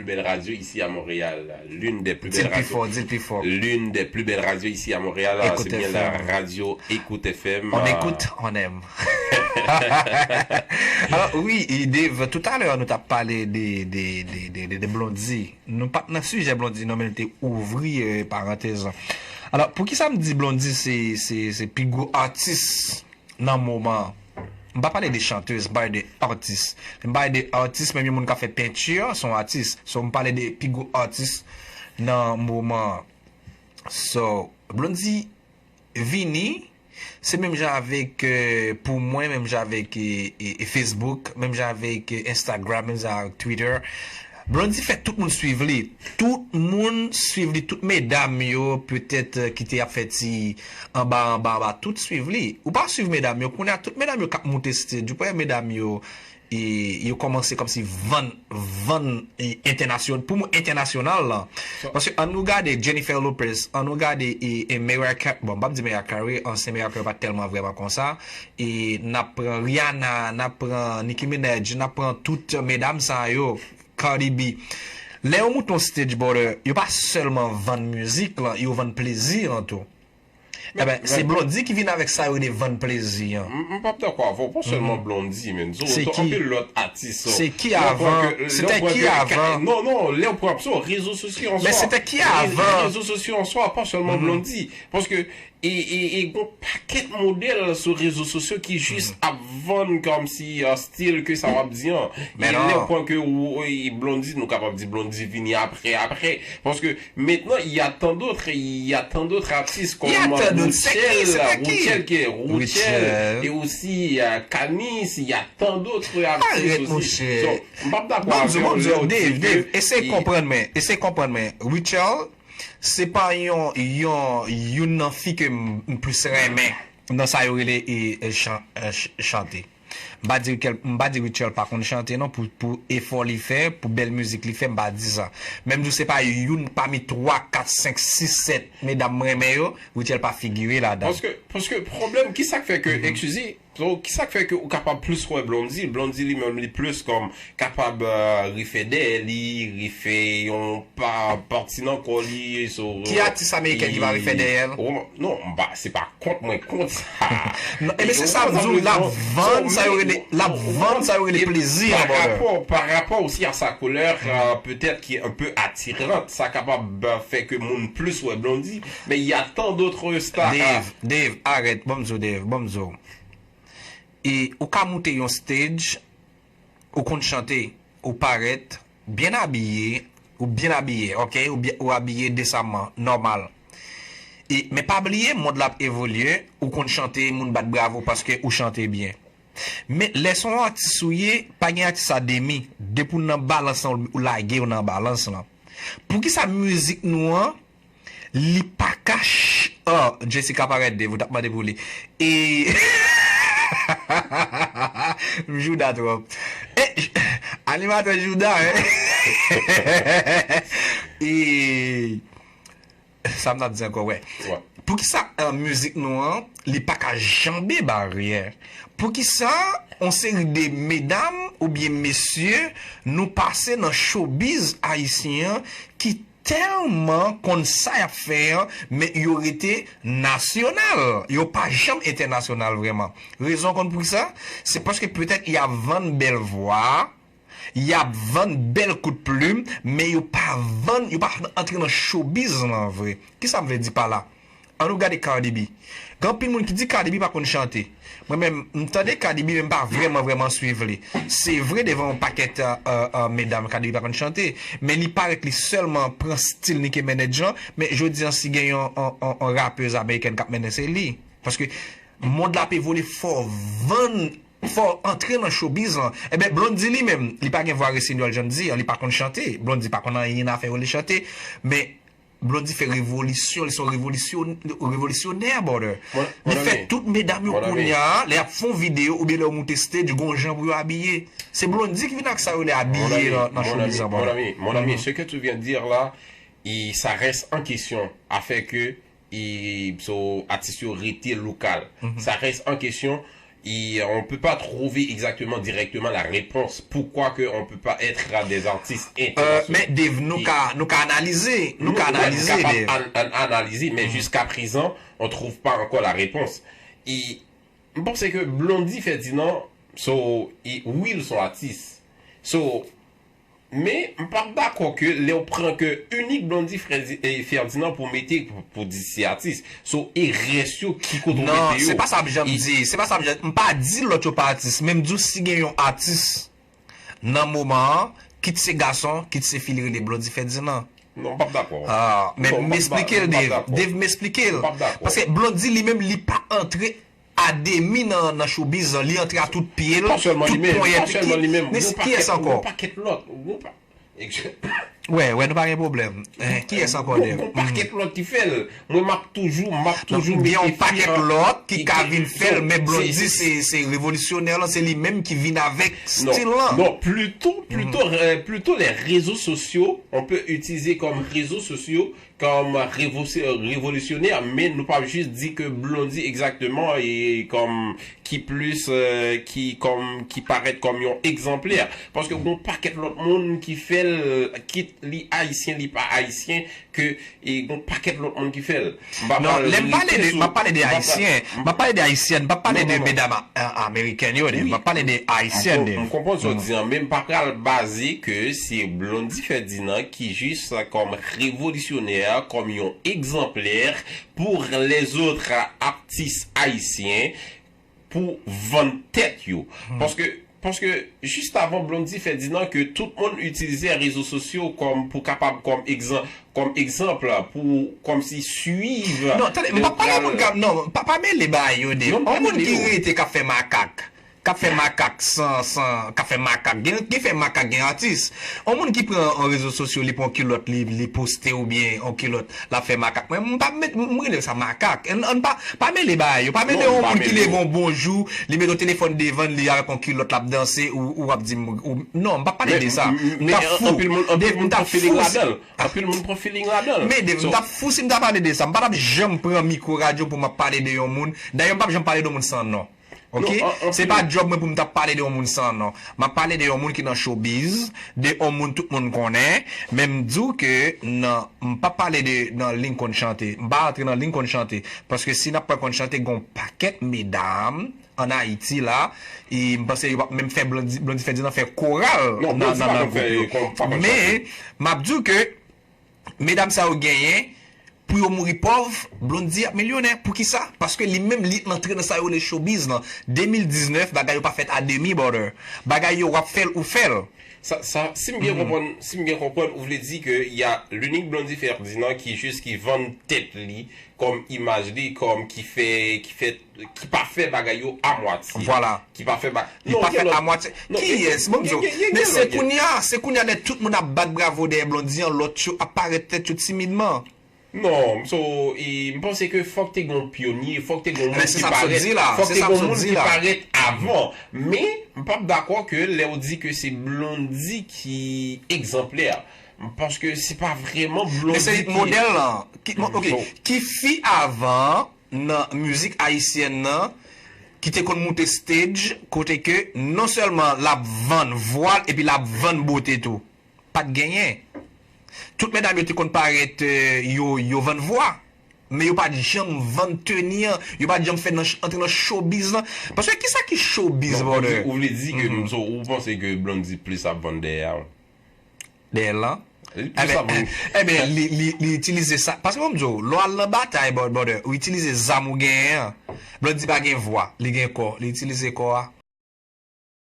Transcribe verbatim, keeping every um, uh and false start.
plus belles radios ici à Montréal. L'une des plus belles radios. Di l pi fò, di l pi fò. L'une des plus belles radios ici à Montréal, c'est bien la radio Écoute F M. On écoute, on aime. Alò, wi, Dave, toutalè, nou t ap pale de, de, de, de, de, de Blondy. Nou pa t nan sijè Blondy, non, men l te ouvri, euh, parantèz lan. Alò, poukisa m di Blondy se, se, se pi gwo atis nan moman an? M pa pale de chantèz, m pale de atis. M pale de atis, menm yon moun k ap fè penti, se yon atis. So, m pale de pi gwo atis nan moman an. So, Blondy vini, se menm jan avèk, euh, pou mwen, menm jan avèk, e, e, e Facebook, menm jan avèk, e, Instagram, menm jan avèk Twitter. Blondy fè tout moun swiv li. Tout moun swiv li. Tout medam yo, petèt, euh, ki te ap fè ti anba, anba, anba, tout swiv li. Ou pa swiv medam yo, kounye a, tout medam yo k ap moute stage. Ou pa wè medam yo, e yo kòmanse kòmsi vann, vann, e, entènasyon-, pou mwen, entènasyonal lan. Paske ann nou gade Jennifer Lopez, ann nou gade, e, e Mariah Carey, bon, m p ap di Mariah Carey, ansyen Mariah Carey pa t tèlman vrèman konsa. E n ap pran Rihanna, n ap pran Nicki Minaj, n ap pran tout medam sa yo, Cardi B. Lè yo moute yon stage, brother, yo pa sèlman vann mizik lan, yo vann plezi an tou. Ebyen, se Blondy ki vin avèk sa yo rele vann plezi an. M, m p ap dakò avè w, pa sèlman Blondy, men. Se ki, anpil lòt atis, se ki avan, se te ki avan? Non, non, lè w pran, so, rezo sosyo an swa. Men se te ki avan? Rezo sosyo an swa, pa sèlman Blondy. Paske, e, e, e gon pakèt modèl sou rezo sosyo ki jis ap vann kòmsi, euh, stil ke sa w ap di an. Men non. Lè w pran ke ou, e, Blondy, nou kapab di Blondy vini apre, apre. Paske Maintenant, il y a tant d'autres, il y a tant d'autres artistes comme Rutshelle, Rutshelle, qui est Rutshelle, et aussi il y a Kanis, il y a tant d'autres artistes aussi. So, m p ap dakò avè w lè w di ke, Dave, eseye konprann mwen, eseye konprann mwen. Rutshelle, se pa yon, yon, youn nan fi ke m, m plis renmen nan sa yo rele, e, e, chan-, e, ch-, chante. M pa di Rutshelle, m pa di Rutshelle pa konn chante non, pou, pou efò li fè, pou bèl mizik li fè, m pa di sa. Men m di w se pa youn pami twa, kat, senk, sis, sèt medam m renmen yo, Rutshelle pa figire ladan. Paske, paske pwoblèm, ki sa k fè ke, eskize, so, ki sa k fè ke ou kapab plis wè Blondy? Blondy li menm li plis kòm kapab, euh, refè dèyè li, refè yon pa, pati nan kò li, so, ki atis amerikèn ki pa refè dèyè l? Non, m pa, se pa kont mwen kont sa. Non, ebyen, se sa m di w, l ap vann sa yo rele, l ap vann sa yo rele plezi an, brother. Par rapport aussi à sa couleur, euh, peut-être qui est un peu attirante, sa kapab, euh, fè ke moun plis wè Blondy, mais il y a tant d'autres stars. Dave, Dave, arèt, ban m di w, Dave, ban m di w. E ou ka moute yon stage, ou konn chante, ou parèt, byen abiye, ou byen abiye, oke? Ou byen, ou abiye desaman, nòmal. E, men pa bliye, mond la ap evolye, ou konn chante, moun bat bravo paske ou chante byen. Men lè se yon atis ou ye, pa gen atis a demi. Depi w nan balans lan, ou lage w nan balans lan. Poukisa mizik nou an, li pa ka ch-, oh, Jessica parèt, Dave, ou t ap mande pou li. E, m jouda twòp. E, j-, animatè jouda, hein? E, sa m t ap di ankò, wè. Poukisa, eh, mizik nou an, li pa ka janbe baryè? Poukisa yon seri de medam oubyen mesye nou pase nan showbiz ayisyen an ki tèlman konn sa y ap fè an, men yo rete nasyonal. Yo pa janm entènasyonal vrèman. Rezon konn poukisa? Se paske petèt y ap vann bèl vwa, y ap vann bèl kout plim, men yo pa vann, yo pa antre nan showbiz lan vre. Kisa m vle di pa la? Ann nou gade Cardi B. Gen anpil moun ki di Cardi B pa konn chante. Mwen menm, m tande Cardi B, men m pa vrèman, vrèman swiv li. Se vre, devan yon pakèt, euh, euh, euh, medam, Cardi B pa konn chante. Men li parèt li sèlman pran stil Nicki Minaj lan. Men jodi an, si gen yon, yon, yon, yon rapèz amerikèn k ap mennen, se li. Paske mond la ap evolye, fò w vann, fò w antre nan showbiz lan. Ebyen, Blondy li menm, li pa gen vwa resinyòl, jan m di an, li pa konn chante. Blondy pa konn anyen nan afè rele chante. Men Blondy fè revolisyon, li se yon revolisyon-, revolisyonè, brother. Li fè tout medam yo kounye a, lè y ap fè yon videyo oubyen lè yo moute stage, gon jan pou yo abiye. Se Blondy ki vin ak sa yo rele abiye nan, nan showbiz lan, brother. Mon ami, mon ami, ce que tu viens de dire là, il, ça reste en question. Afè ke, e, so, atis yo rete lokal. Ça reste en question. Et on peut pas trouver exactement directement la réponse. Pourquoi que on peut pas être des artistes internationaux? Men Dave, nou ka nou ka analize, nou ka Nou, nou analize kapab Dave. an- an- analize, men jiska prezan, on trouve pas encore la réponse. E m panse ke Blondy Ferdinand, so, e, wi, l son atis. So, men m p ap dakò ke lè w pran ke inik Blondy Fredi- e, Ferdinand pou mete pou, pou di se atis. So, e rès yo ki kote w Non, mete yo? Se pa sa m janm di. Se pa sa m janm, m pa di lòt yo pa atis. Men m di w si gen yon atis nan moman an, kit se gason, kit se fi, li rele Blondy Ferdinand. Non, m p ap dakò. Ah, men Non, m m p ap esplike l, m p ap Dave. dakò. Dave, m esplike l. M p ap dakò. Paske Blondy li menm, li pa antre a demi nan, nan showbiz lan. Li antre a tout pye l, Pa sèlman tout li menm, ponyèt pa sèlman li menm. Men Gon kiyès pakèt- ankò? Gon pakèt lòt. Gon pa- Wè, wè, nou pa gen pwoblèm. Eh, kiyès ankò, Gon Dave? gon pakèt lòt ki fè l. Mwen, m ap toujou, m ap Non, toujou gen yon mete pakèt fi an lòt ki ki- ka ki- vin fè l, so, men Blondy se- se se revolisyonè lan, se li menm ki vin avèk Non, stil lan. Non, plutôt, plutôt, euh, plutôt les réseaux sociaux, on peut utiliser comme réseaux sociaux, comme révo- euh, révolutionnaire, men nou pa jis di ke Blondy egzakteman e kòm ki plis, euh, ki kòm ki parèt kòm yon egzanplè. Paske gon pakèt lòt moun ki fè l, kit li ayisyen, li pa ayisyen, ke e gon pakèt lòt moun ki fè l. M pa Non, pral lè m pale rete de, sou- m ap pale de m pa- ayisyen, m ap pale de ayisyen, m p ap pale Non, de non, non. medam a- a- amerikèn yo, Dave. Wi. M ap pale de ayisyen, M Dave. konprann sa w di an, men m pa pral baze ke se Blondy Ferdinand ki jis kòm revolisyonè, kòm yon egzanplè pou lèzòt atis ayisyen pou vann tèt yo. Paske, paske jis avan Blondy Ferdinand ke tout moun itilize rezo sosyo kòm pou kapab kòm egzan- kòm egzanp pou kòm si swiv. Non, tande, m pa pale moun k ap, non, pa, pa mele bagay yo, Dave. Non, m pa Yon moun mele ki yo. Rete k ap fè makak, k ap fè makak san, san, k ap fè makak. Gen, gen fè makak, gen atis. Yon moun ki pran yon rezo sosyo, li pran kilòt, li, li poste oubyen yon kilòt, l ap fè makak. Mwen, m pa met, m rele sa makak. Ann, ann pa, pa mele bagay yo. Pa mele Non, yon pa moun ki mele leve yo. Yon bon jou, li mete yon telefòn devan li avèk yon kilòt, l ap danse, ou, ou ap di m, ou, non, m pa pale de sa. M Men ta fou. anpil moun, anpil Dave, m moun ta pran feeling fou. Ladan l. Anpil moun pran feeling ladan l. Men Dave, m t ap fou si m ta pale de sa. M pa t ap janm pran mikwo radyo pou m ap pale de yon moun. Dayè, m p ap janm pale de yon moun san non. Ok? Non, an- an- Se pa djòb mwen pou m t ap pale de yon moun san non. M ap pale de yon moun ki nan showbiz, de yon moun tout moun konnen. Men m di w ke nan, m p ap pale de nan Lincoln Chante. M pa antre nan Lincoln Chante. Paske si n ap pran Lincoln Chante, gon pakèt medam ann Ayiti la, e m panse yo p ap menm fè Blondy, Blondy Ferdinand fè koral Non, nan, Blondy nan, pa nan konn fè gwoup yo. pa konn Men, m ap di w ke medam sa yo genyen, pou yo mouri pòv, Blondy ap milyonè. Poukisa? Paske li menm, li antre nan sa yo rele showbiz lan. De mil diznèf, bagay yo pa fèt a demi, brother. Bagay yo, w ap fè l, ou fè l. Sa, sa, si m byen konprann, si m byen konprann, ou vle di ke y a l'unique Blondy Ferdinand ki jis ki vann tèt li kòm imaj li, kòm ki fè, ki fè, ki pa fè bagay yo a mwatye. Vwala. Ki pa fè bagay. Li pa fè a mwatye. Kiyès? Bon, men se kounye a, se kounye a lè tout moun ap bat bravo dèyè Blondy an, lòt yo ap parèt tèt yo timidman. Non, so, e, m panse ke fòk te gen yon pyonye, fòk te gen yon Men moun se ki sa m sot parèt, di la, fòk se te sa gen m yon sot moun di ki la. Parèt avan. Men, m p ap dakò ke lè w di ke se Blondy ki egzanplè. Paske se pa vrèman Blondy Men se ki modèl lan. Ki, bon, ok, So- ki fi avan nan mizik ayisyèn nan ki te konn moute stage kote ke non sèlman l ap vann vwa l epi l ap vann bote tou. Pa t genyen. Tout medam yo te konn parèt, euh, yo, yo vann vwa. Men yo pa t janm vann teni an. Yo pa t janm fè nan, antre nan showbiz lan. Paske kisa ki showbiz, Non, brother? Ou vle di ke, so, ou panse ke Blondy plis ap vann dèyè a? Dèyè lan? Li plis Enben, ap vann. enben, li, li, li itilize sa. Paske mwen m di w, lè w al nan batay, bro- brother, ou itilize zam ou genyen an. Blondy pa gen vwa, li gen kò. Li itilize kò a.